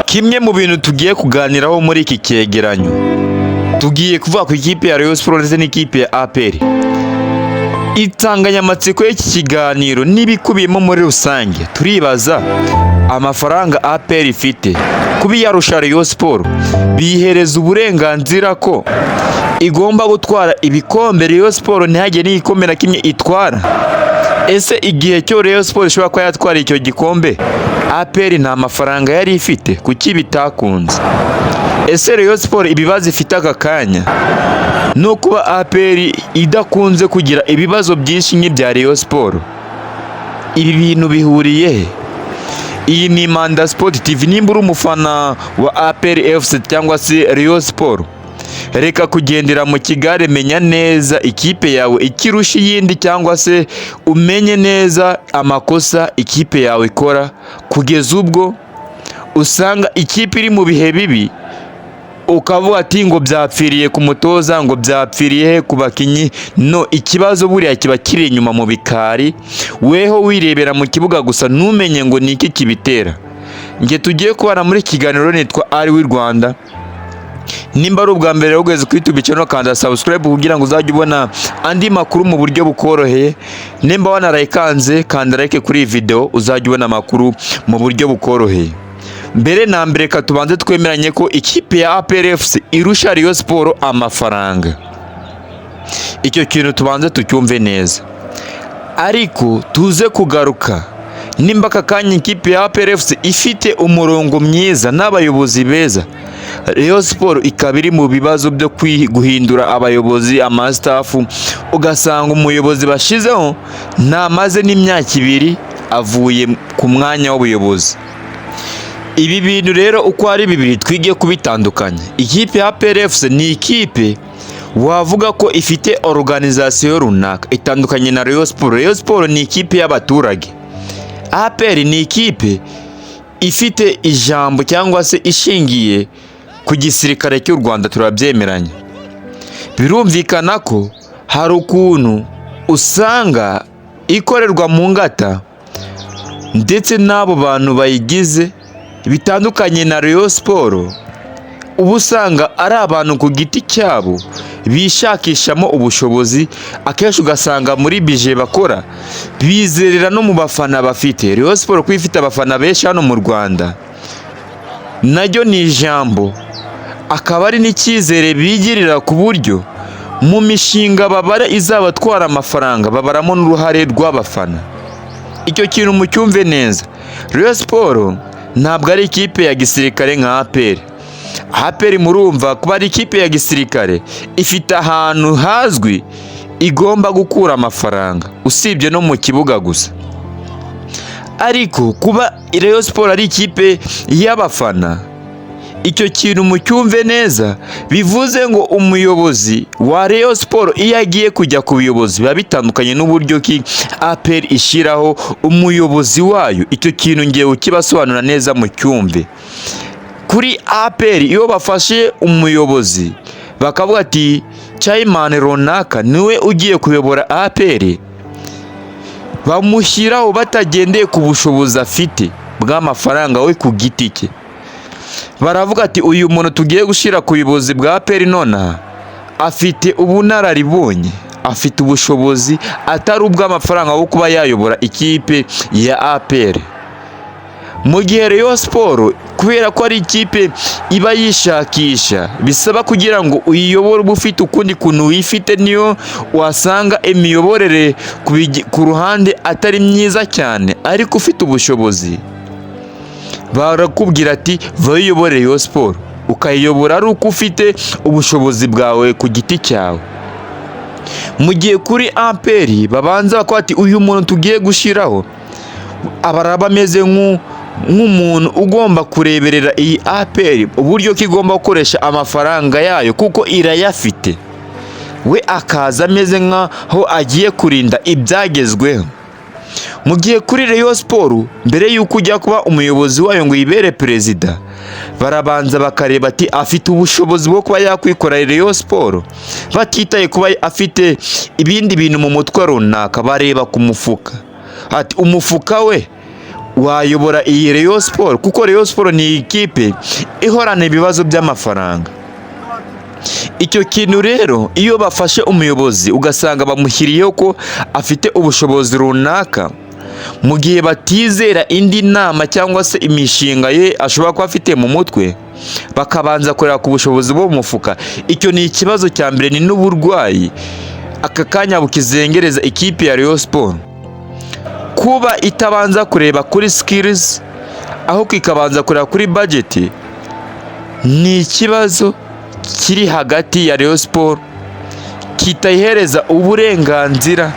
Kimwe mu bintu tugiye kuganiraho muri iki cyegeranyo, tugiye kuvuga ku ikipe ya Rayon Sports ndetse n'ikipe ya APR. Insanganyamatsiko y'iki kiganiro n'ibikubiyemo muri rusange, turibaza amafaranga APR ifite, kuba iyarusha Rayon Sports biyihereza uburenganzira ko igomba gutwara ibikombe, Rayon Sports ntihagire n'igikombe na kimwe itwara? Ese igihe cyo Rayon Sports ishobora kuba yatwara icyo gikombe, APR nta mafaranga yari ifite? Kuki bitakunze? Ese Rayon Sports ibibazo ifite aka kanya no kuba APR idakunze kugira ibibazo byinshi nk'ibya Rayon Sports, ibi bintu bihuriye he? Iyi ni Manda Sport TV. Nimba uri umufana wa APR FC cyangwa se Rayon Sports, reka kugendera mu kigare. Menya neza ikipe yawe ikirusha iyindi, cyangwa se umenye neza amakosa ikipe yawe ikora, kugeza ubwo usanga ikipe iri mu bihe bibi ukavuga ati ngo byapfiriye ku mutoza, ngo byapfiriye he ku bakinnyi. No ikibazo buriya kiba kiri inyuma mu bikari, weho wirebera mu kibuga gusa, ntumenye ngo ni iki kibitera. Nge tugiye kubana muri iki kiganiro nitwa Ari w'i Rwanda. Nimba ari ubwa mbere ugeze kuri YouTube channel, kanda subscribe kugira ngo uzajye ubona andi makuru mu buryo bukoroheye. Nimba wanarayikanze, kanda like kuri iyi video, uzajya ubona amakuru mu buryo bukoroheye. Mbere na mbere, reka tubanze twemeranye ko ikipe ya APR FC irusha Rayon Sports amafaranga. Icyo kintu tubanze tucyumve neza. Ariko tuze kugaruka, nimba aka kanya ikipe ya APR FC ifite umurongo mwiza n'abayobozi beza, Rayon Sports ikaba iri mu bibazo byo guhindura abayobozi, ama staff, ugasanga umuyobozi bashizeho ntamaze n'imyaka 2 avuye ku mwanya w'ubuyobozi. Ibi bintu rero uko ari bibiri twige kubitandukanya. Ikipe ya APR FC ni ikipe wavuga ko ifite organisation runaka itandukanye na Rayon Sports. Rayon Sports ni ikipe y'abaturage, APR ni ikipe ifite ijambo cyangwa se ishingiye ku gisirikare cy'u Rwanda, turabyemeranya. Birumvikana ko hari ukuntu usanga ikorerwa mu ngata ndetse n'abo bantu bayigize, bitandukanye na Rayon Sports, uba usanga ari abantu ku giti cyabo bishakishamo ubushobozi. Akenshi ugasanga muri budget bakora bizerera no mu bafana bafite. Rayon Sports kuba ifite abafana benshi hano mu Rwanda naryo ni ijambo, akaba ari n'icyizere bigirira, ku buryo mu mishinga babara izabatwara amafaranga babaramo n'uruhare rw'abafana. Icyo kintu mucyumve neza. Rayon Sports ntabwo ari ikipe ya gisirikare nka APR. APR murumva kuba ari ikipe ya gisirikare, ifite ahantu hazwi igomba gukura amafaranga usibye no mu kibuga gusa. Ariko kuba Rayon Sports ari ikipe y'abafana, icyo kintu mucyumve neza. Bivuze ngo umuyobozi wa Rayon Sports iyo agiye kujya ku buyobozi biba bitandukanye n'uburyo ki APR ishyiraho umuyobozi wayo. Icyo kintu ngiye kukibasobanura neza mu cyumve. Kuri APR, iyo bafashe umuyobozi bakavuga ati chairman runaka niwe ugiye kuyobora APR, bamushyiraho batagendeye ku bushobozi afite bw'amafaranga we ku giti cye. Baravuga ati uyu muntu tugiye gushyira ku buyobozi bwa APR nonaha afite ubunararibonye, afite ubushobozi atari ubw'amafaranga wo kuba yayobora ikipe ya APR. Mu gihe Rayon Sports, kubera ko ari ikipe iba yishakisha, bisaba kugira ngo uyiyobore uba ufite ukundi kuntu wifite. Niyo wasanga imiyoborere ku ruhande atari myiza cyane, ariko ufite ubushobozi, barakubwira ati vayo uyobore Rayon Sports, ukayiyobora ari uko ufite ubushobozi bwawe ku giti cyawe. Mu gihe kuri APR babanza bakavuga ati uyu muntu tugiye gushyiraho aba araba ameze nk'umuntu ugomba kureberera iyi APR, uburyo ko igomba gukoresha amafaranga yayo kuko irayafite, we akaza ameze nk'aho agiye kurinda ibyagezweho. Mu gihe kuri Rayon Sports, mbere y'uko ujya kuba umuyobozi wayo ngo uyibere perezida, barabanza bakareba ati afite ubushobozi bwo kuba yakwikorera Rayon Sports, batitaye kuba afite ibindi bintu mu mutwe runaka. Bareba ku mufuka, ati umufuka we Wayobora iyi Rayon Sport? Kuko Rayon Sport ni ikipe ihorana ibibazo by'amafaranga. Icyo kintu rero, iyo bafashe umuyobozi ugasanga bamushyiriyeho ko afite ubushobozi runaka, mu gihe batizera indi nama cyangwa se imishinga ye ashobora kuba afite mu mutwe, bakabanza kureba ku bushobozi bwo mu mufuka, icyo ni ikibazo cya mbere, ni n'uburwayi aka kanya bukizengereza ikipe ya Rayon Sport, kuba itabanza kureba kuri skills ahubwo ikabanza kureba kuri budget. Ni ikibazo kiri hagati ya Rayon Sport kitayihereza uburenganzira,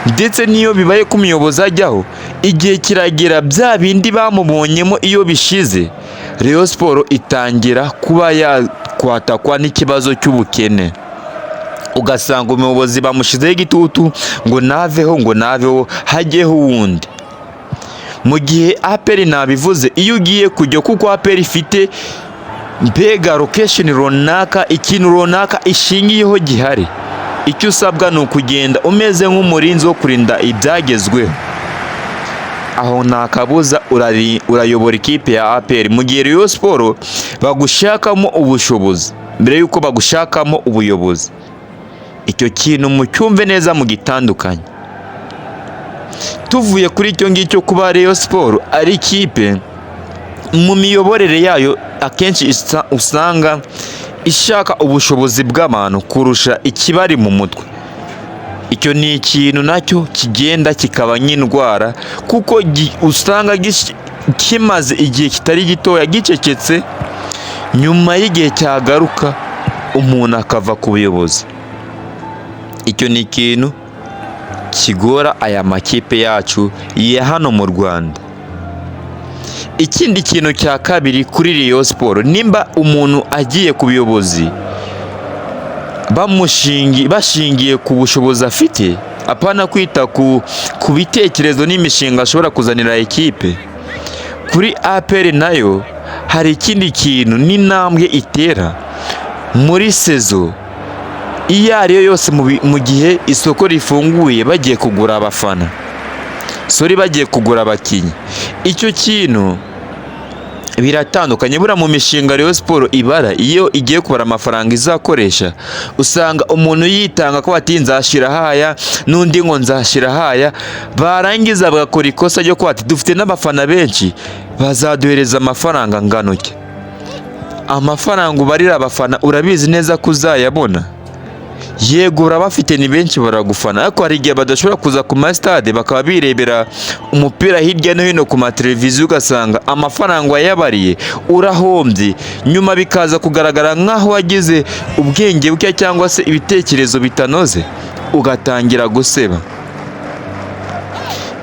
ndetse n'iyo bibaye ko umuyobozi ajyaho, igihe kiragera bya bindi bamubonyemo iyo bishize, Rayon Sport itangira kuba yakwatakwa n'ikibazo cy'ubukene, ugasanga umuyobozi bamushyizeho igitutu ngo naveho, ngo naveho hajyeho uwundi. Mu gihe APR, nabivuze, iyo ugiye kujya, kuko APR ifite mbega location runaka, ikintu runaka ishingiyeho gihari, icyo usabwa ni ukugenda umeze nk'umurinzi wo kurinda ibyagezweho. Aho nta kabuza urayobora ikipe ya APR. Mu gihe Rayon Sport bagushakamo ubushobozi mbere y'uko bagushakamo ubuyobozi. Icyo kintu mucyumve neza, mu gitandukanye. Tuvuye kuri icyo ngicyo, kuba Rayon Sport ari ikipe mu miyoborere yayo akenshi usanga ishaka ubushobozi bw'abantu kurusha ikibari mu mutwe, icyo ni ikintu nacyo kigenda kikaba nk'indwara, kuko usanga kimaze igihe kitari gitoya gicecetse, nyuma y'igihe cyagaruka umuntu akava ku buyobozi. Icyo ni ikintu kigora aya makipe yacu ya hano mu Rwanda. Ikindi kintu cya kabiri kuri Rayon Sport, nimba umuntu agiye ku buyobozi bashingiye ku bushobozi afite, apana kwita ku bitekerezo n'imishinga ashobora kuzanira ekipe, kuri APR nayo hari ikindi kintu n'intambwe itera muri saison iyo ari yo yose, mu gihe isoko rifunguye bagiye kugura abafana, sorry, bagiye kugura abakinnyi. Icyo kintu biratandukanye. Buriya mu mishinga Rayon Sport ibara, iyo igiye kubara amafaranga izakoresha, usanga umuntu yitanga ko ati nzashyira haya, n'undi ngo nzashyira haya, barangiza bagakora ikosa ryo kuba ati dufite n'abafana benshi, bazaduhereza amafaranga angana iki? Amafaranga ubarira abafana urabizi neza ko uzayabona. Yego, urabafite, ni benshi baragufana, ariko hari igihe badashobora kuza ku masitade, bakaba birebera umupira hirya no hino ku mateleviziyo, ugasanga amafaranga wayabariye urahombye. Nyuma bikaza kugaragara nk'aho wagize ubwenge buke cyangwa se ibitekerezo bitanoze, ugatangira guseba.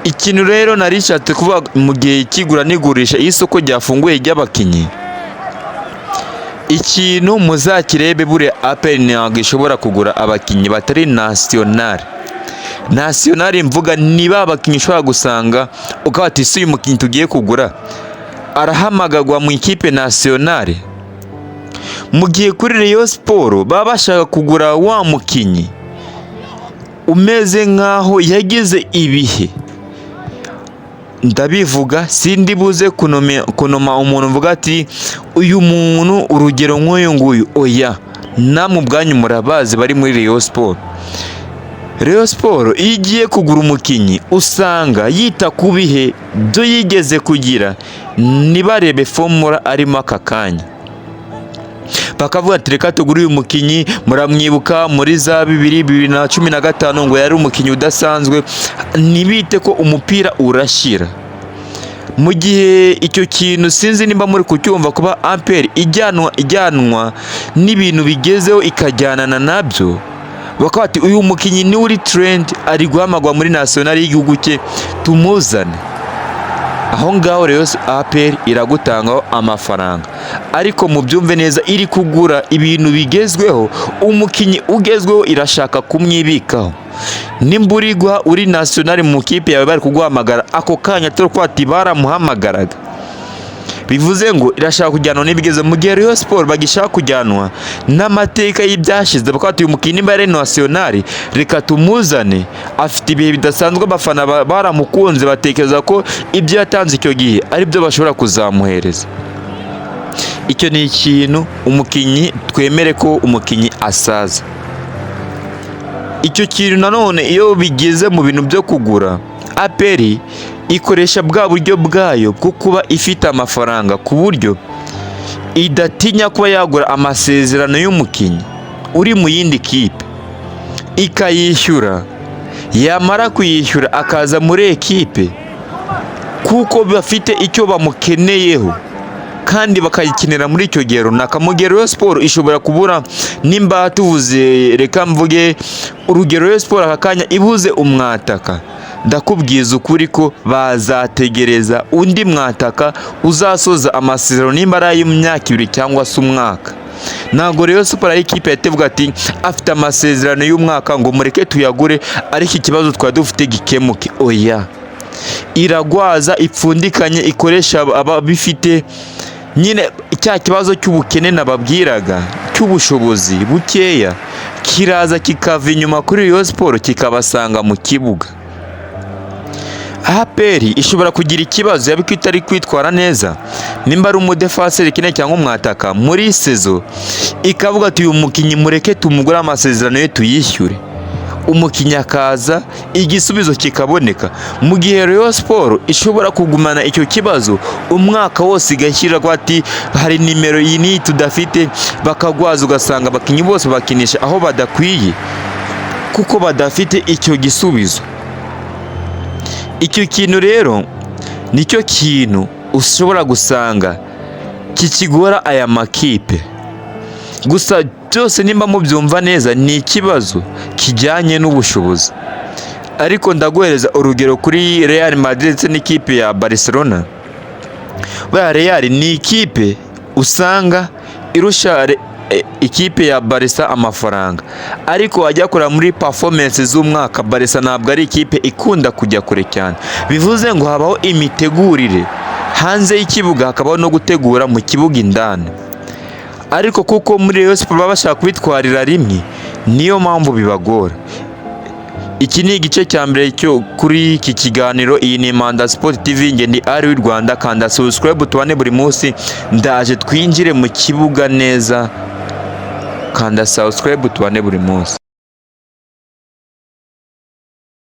Ikintu rero nari nshatse kuvuga, mu gihe cy'igura n'igurisha, iyo isoko ryafunguye ry'abakinnyi, ikintu muzakirebe, buriya APR ntabwo ishobora kugura abakinnyi batari national. National mvuga ni ba bakinnyi ushobora gusanga ukaba ati si uyu mukinnyi tugiye kugura arahamagagwa mu ikipe nationale? Mu gihe kuri Rayon Sport baba bashaka kugura wa mukinnyi umeze nk'aho yagize ibihe. Ndabivuga, sindi buze kunoma umuntu mvuga ati uyu muntu, urugero nk'uyu nguyu, oya, namwe ubwanyu murabazi bari muri Rayon Sport. Rayon Sport iyo igiye kugura umukinnyi usanga yita ku bihe byo yigeze kugira, ntibarebe forme arimo aka kanya. Bakavuga ati reka tugure uyu mukinnyi, muramwibuka muri za 2015 ngo yari umukinnyi udasanzwe. Ntibite ko umupira urashyira. Mu gihe icyo kintu sinzi nimba muri kucyumva, kuba APR ijyanwa n'ibintu bigezeho ikajyanana nabyo, bakaba bati uyu mukinnyi niwe uri trend, ari guhamagwa muri national y'igihugu cye, tumuzane. Aho ngaho rero APR iragutangaho amafaranga, ariko mubyumve neza, iri kugura ibintu bigezweho, umukinnyi ugezweho irashaka kumwibikaho. Nimba uri guha uri national mu kipe yawe, bari kuguhamagara ako kanya, turi ko ati baramuhamagaraga. Bivuze ngo irashaka kujyanwa n'ibigeze, mu gihe Rayon Sport bagishaka kujyanwa n'amateka y'ibyashize, bakaba bati: "Uyu mukinnyi nimba ari national, reka tumuzane, afite ibihe bidasanzwe, abafana baramukunze, batekereza ko ibyo yatanze icyo gihe ari byo bashobora kuzamuhereza." Icyo ni ikintu umukinnyi, twemere ko umukinnyi asaza. Icyo kintu nanone, iyo bigeze mu bintu byo kugura, APR ikoresha bwa buryo bwayo bwo kuba ifite amafaranga, ku buryo idatinya kuba yagura amasezerano y'umukinnyi uri mu yindi kipe, ikayishyura, yamara kuyishyura akaza muri ekipe, kuko bafite icyo bamukeneyeho kandi bakayikenera muri icyo gihe runaka. Mu gihe Rayon Sport ishobora kubura, nimba tuvuze, reka mvuge urugero, Rayon Sport aka kanya ibuze umwataka, ndakubwiza ukuri ko bazategereza undi mwataka uzasoza amasezerano, nimba ari ay'imyaka 2 cyangwa se umwaka. Ntabwo Rayon Sport ari ikipe yatevuga ati: "Afite amasezerano y'umwaka, ngo mureke tuyagure, ariko ikibazo twari dufite gikemuke." Oya, iragwaza, ipfundikanye, ikoresha ababifite nyine. Cya kibazo cy'ubukene nababwiraga, cy'ubushobozi bukeya, kiraza kikava inyuma kuri Rayon Sport, kikabasanga mu kibuga. APR ishobora kugira ikibazo yaba itari kwitwara neza, nimba ari umudefanseri ikeneye cyangwa umwataka muri saison, ikavuga ati: "Uyu mukinnyi mureke tumugure, amasezerano ye tuyishyure," umukinnyi akaza, igisubizo kikaboneka. Mu gihe Rayon Sport ishobora kugumana icyo kibazo umwaka wose, igashyira ko ati: "Hari nimero iyi n'iyi tudafite," bakagwaza, ugasanga abakinnyi bose bakinisha aho badakwiye kuko badafite icyo gisubizo. Icyo kintu rero nicyo kintu ushobora gusanga kikigora aya makipe. Gusa byose, nimba mubyumva neza, ni ikibazo kijyanye n'ubushobozi. Ariko ndaguhereza urugero kuri Real Madrid ndetse n'ikipe ya Barcelona. Buriya Real ni ikipe usanga irusha ikipe ya Barca amafaranga, ariko wajya kureba muri performance z'umwaka, Barca ntabwo ari ikipe ikunda kujya kure cyane. Bivuze ngo habaho imitegurire hanze y'ikibuga, hakabaho no gutegura mu kibuga indani. Ariko kuko muri Rayon Sport baba bashaka kubitwarira rimwe, niyo mpamvu bibagora. Iki ni igice cya mbere cyo kuri iki kiganiro. Iyi ni Manda Sport TV, nge ni Ari w'i Rwanda. Kanda subscribe tubane buri munsi, ndaje twinjire mu kibuga neza. Kanda subscribe tubane buri munsi.